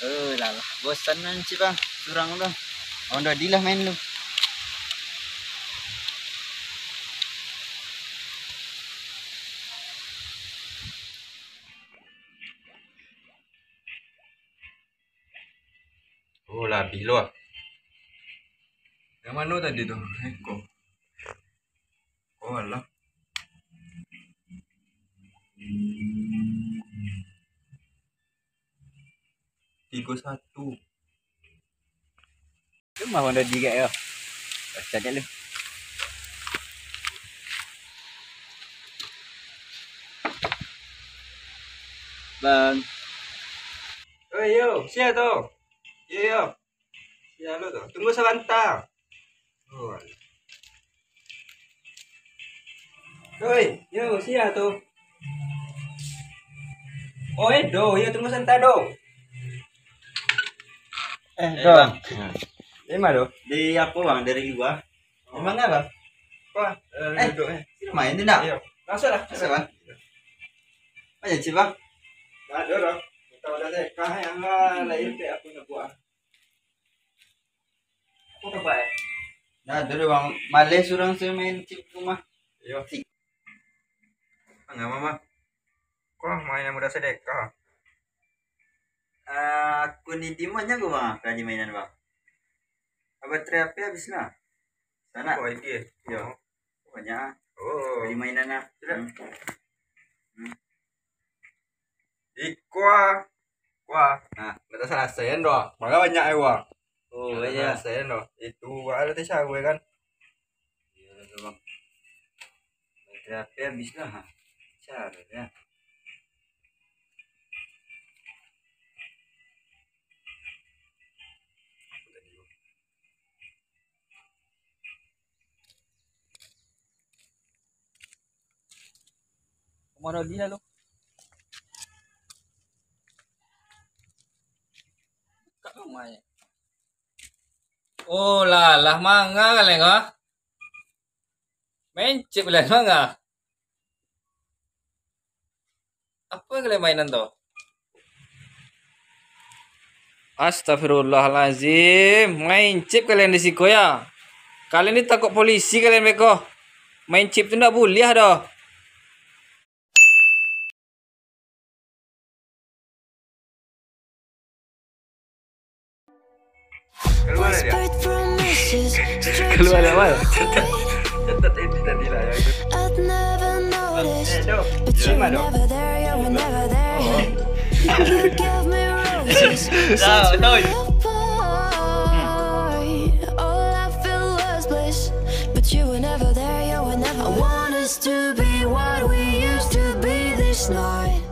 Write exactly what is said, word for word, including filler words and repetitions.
Oh, lah, lah. Bosan nan cik bang, surang tu. Ondo dilah main lu. Oh, lah habis lo ah. Yang mano tadi tu? Eko. Oh, alah. Tigo satu. Tu mah Honda digak yo. Baca je lu. Bang. Oi, yo, sia tu? Yo, yo. Sia lo tu. Tunggu sabanta. Oi. Oi, yo, sia tu? Oi, do, yo tunggu sabanta do. Eh, Eh, do. Bang. Dari ma do? Dari apo, Bang? Dari lua. Oh. Emang apo? Wah, eh, Eh, duduk, eh. Sino main tu, nak? Iyo. Masuklah. Masuk, Bang. Banyak cik, Bang. Ndak ado doh. Tahu dah deh. Kah yang lain kayak aku nak buat. Apo kabar? Nah, dulu bang, maleh surang se main cik rumah. Iyo. Cik. Manga, Mama? Kok main yang mudah sedekah? Ah, aku ni di mana ko, Bang? Ka di mainan, Bang. Baterai H P habis lah. Sana. Oh, itu ya? Iyo. Oh. Banyak ah. Oh. Di mainan ah. Sudah. Hmm. Hmm. Iko ah. Wah, nah, ndak tasalasaian doh. Manga banyak ai, wah. Oh, ndak tasalasaian doh. Itu, wah, ado teh caro kan. Iyo lah tu, Bang. Baterai H P habis lah, ha. Caro ya. Kamano dia lo? Kak rumah ya. Oh lah, lah manga kalian ko? Main chip kalian manga? Apo kalian mainan tu? Astagfirullahalazim, main chip kalian di siko ya? Kalian ni takut polisi kalian beko? Main chip tu ndak buliah doh. Kalua lah dia. Kalua lah, Mal. Catat, catat ini tadi lah yang itu. Eh, Dok. Terima, Dok. Tahu, tahu. But you were never there, you were never. I want us to be what we used to be this night.